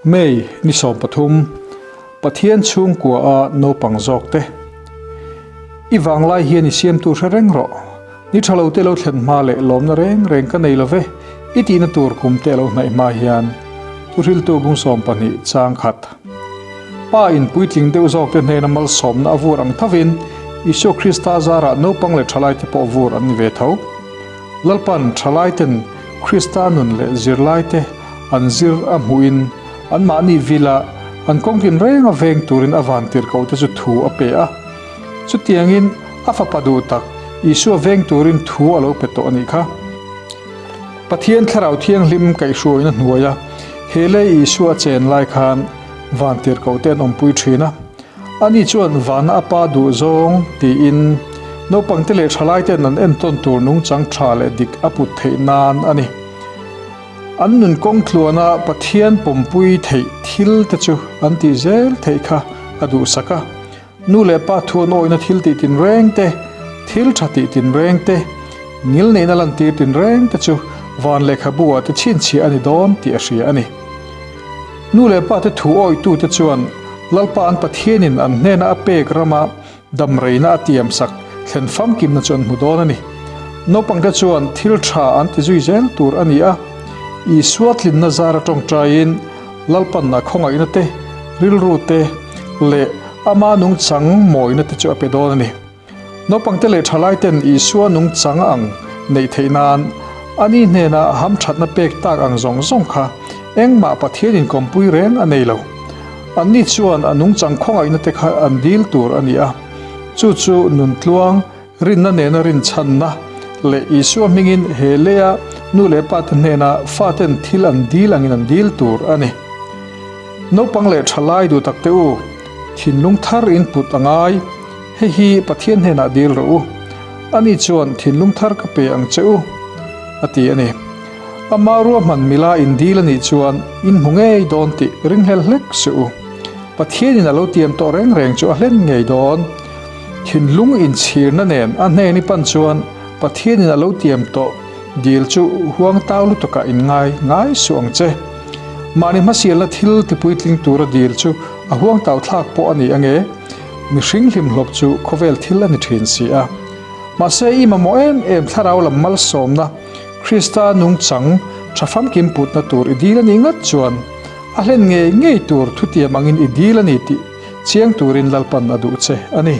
May ni 13, Pathian chhungkua a naupang zawk te. I vanglai hian i siamtu hre reng rawh. Ni tha lo te lo thlen hma leh lawmna reng reng ka nei lo ve, i tihna tur kum te a lo hnaih hma hian. Thuhriltu bung 12 chang khat. Pa in puitling deuh zawk te hnena malsawmna a vur ang thovin Isua Krista zarah naupang leh thalai te pawh vur an ni ve tho. Lalpan thalai ten Krista nun leh zirlai te an zir a hmuhin anmahni vila an kawng tinreng a veng turin a vantirhkoh te chu thu a pe a. Chutiangin a fapa duh tak Isua veng turin thu a lo pe tawh a nih kha. Pathian Thlarau Thianghlim kaihhruaina hnuaia he lei Isua a chen lai khan vantirhkoh te an awmpui thin a. Ani chuan vana a pa duh zawng tiin naupangte leh thalaite'n an entawn tur nungchang tha leh dik a put theih nan a ni. An nun kawng tluana Pathian pawmpui theih thil te chu an tih zel theih kha a duhsak a. Nu leh pa thu an awihna thil tih tinreng te, thil tha tih tinreng te, ngilneihna lantir tinreng te chu van lehkhabu ah te chhinchhiah a ni dawn tih a hria a ni. Nu leh pa te thu awihtute chuan Lalpa an Pathianin an hnena a pek rama damreina a tiamsak thlen famkimna chu an hmu dawn a ni. Naupangte chuan thil tha an ti zui zel tur a ni a, Isua tlinna zara tawngtaiin Lalpan a khawngaihna te, rilru te leh ama nungchang mawina te chu a pe dawn a ni. Naupangte leh thalaiten Isua nungchang ang neih theih nan ani hnena hamthatna pek tak ang zawng zawng kha engmah Pathian inkawmpui reng a nei lo. Anni chuan a nungchang khawngaihna te kha an dil tur a ni a, chu chu nuntluang, Rinna nena rinchhanna leh Isua hmingin he leia nu leh pate hnena faten thil an dil angin an dil tur a ni. Naupang leh thalai duh takte u, thinlung thar in put a ngai. Hei hi Pathian hnenah dil rawh u. Ani chuan thinlung thar ka pe ang che u, a ti a ni. Ama ruahman mila in dil a nih chuan in hmu ngei dawn tih ringhlel hlek suh u. Pathianin a lo tiam tawh reng reng chu a hlen ngei dawn. Thinlung inchhirna nen a hnen i pan chuan Pathianin a lo tiam tawh dil chu huang tau lutukah in ngai ngai suh ang che. Mahni hmasialna thil tipuitling tura dil chu a huang tau thlak pawh a ni ange, mihring hlimhlawp chu khawvel thil a ni thin si a. Mahse i mamawh em em thlarau lam malsawmna, Krista nungchang tha famkim putna tur i dil a nih ngat chuan a hlen ngei ngei tur thutiam angin i dil a ni tih Chiang turin Lalpan a duh che a ni.